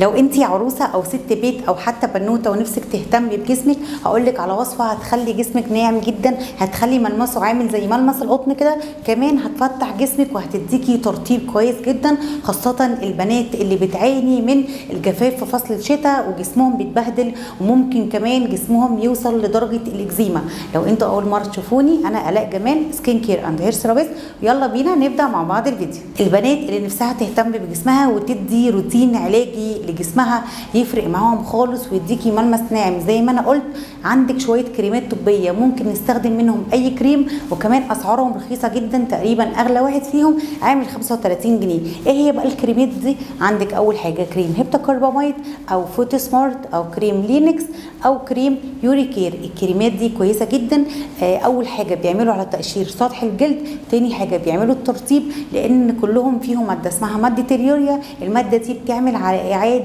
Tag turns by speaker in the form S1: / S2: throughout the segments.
S1: لو انتي عروسه او ست بيت او حتى بنوته ونفسك تهتمي بجسمك، هقولك على وصفه هتخلي جسمك ناعم جدا، هتخلي ملمسه عامل زي ملمس القطن كده، كمان هتفتح جسمك وهتديكي ترطيب كويس جدا، خاصة البنات اللي بتعاني من الجفاف في فصل الشتاء وجسمهم بيتبهدل وممكن كمان جسمهم يوصل لدرجة الاكزيما. لو انتوا اول مرة تشوفوني، انا الاء جمال، skin care and hair therapist. يلا بينا نبدا مع بعض الفيديو. البنات اللي نفسها تهتم بجسمها وتدي روتين علاجي لجسمها يفرق معاهم خالص ويديكي ملمس ناعم زي ما انا قلت، عندك شوية كريمات طبية ممكن نستخدم منهم اي كريم، وكمان اسعارهم رخيصة جدا، تقريبا اغلى واحد فيهم عامل 35 جنيه. ايه هي بقى الكريمات دي؟ عندك اول حاجة كريم هيبتا كرباميد او فوتو سمارت او كريم لينكس او كريم يوري كير. الكريمات دي كويسة جدا. اول حاجة بيعملوا على تقشير سطح الجلد، تاني حاجة بيعملوا الترطيب، لان كلهم فيهم مادة اسمها مادة اليوريا. المادة دي بتعمل على اعاده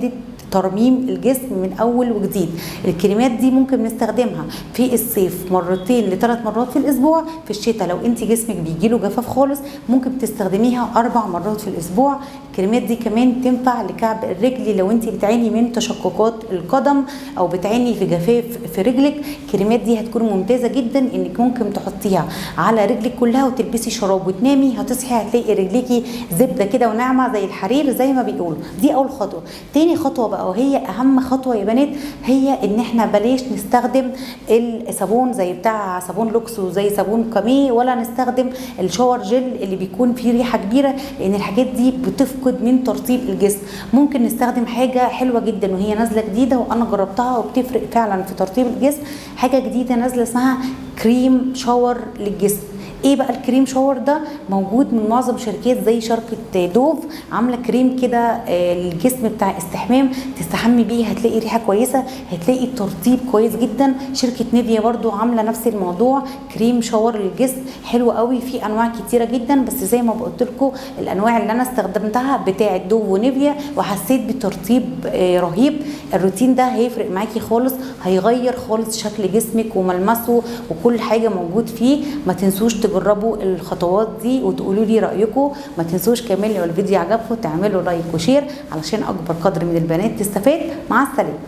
S1: ترميم الجسم من اول وجديد. الكريمات دي ممكن نستخدمها في الصيف مرتين لثلاث مرات في الاسبوع، في الشتاء لو انت جسمك بيجيله جفاف خالص ممكن تستخدميها 4 مرات في الاسبوع. الكريمات دي كمان تنفع لكعب الرجل لو انت بتعاني من تشققات القدم او بتعاني في جفاف في رجلك، الكريمات دي هتكون ممتازة جدا انك ممكن تحطيها على رجلك كلها وتلبسي شراب وتنامي، هتصحي هتلاقي رجليكي زبدة كده وناعمه زي الحرير زي ما بيقولوا. دي اول خطوة. تاني خطوة بقى وهي اهم خطوة يا بنات، هي ان احنا بلاش نستخدم الصابون زي بتاع صابون لوكس وزي صابون كامي، ولا نستخدم ال shower gel اللي بيكون فيه ريحه كبيرة، لان الحاجات دي بتفقد من ترطيب الجسم. ممكن نستخدم حاجة حلوة جدا وهي نازله جديدة وانا جربتها وبتفرق فعلا في ترطيب الجسم، حاجة جديدة نازله اسمها كريم shower للجسم. ايه بقى الكريم shower ده؟ موجود من معظم شركات زي شركة دوف، عامله كريم كده للجسم بتاع استحمام، تستحمي بيه هتلاقي ريحه كويسة، هتلاقي الترطيب كويس جدا. شركة نيفيا برضو عامله نفس الموضوع، كريم shower للجسم حلو قوي، في انواع كتيرة جدا، بس زي ما قلت لكم الانواع اللي انا استخدمتها بتاعه دوف ونيفيا وحسيت بترطيب رهيب. الروتين ده هيفرق معاكي خالص، هيغير خالص شكل جسمك وملمسه وكل حاجة موجود فيه. ما تنسوش تجربوا الخطوات دي وتقولوا لي رايكم. ما تنسوش كمان لو الفيديو عجبكم تعملوا like و share علشان اكبر قدر من البنات تستفاد. مع السلامة.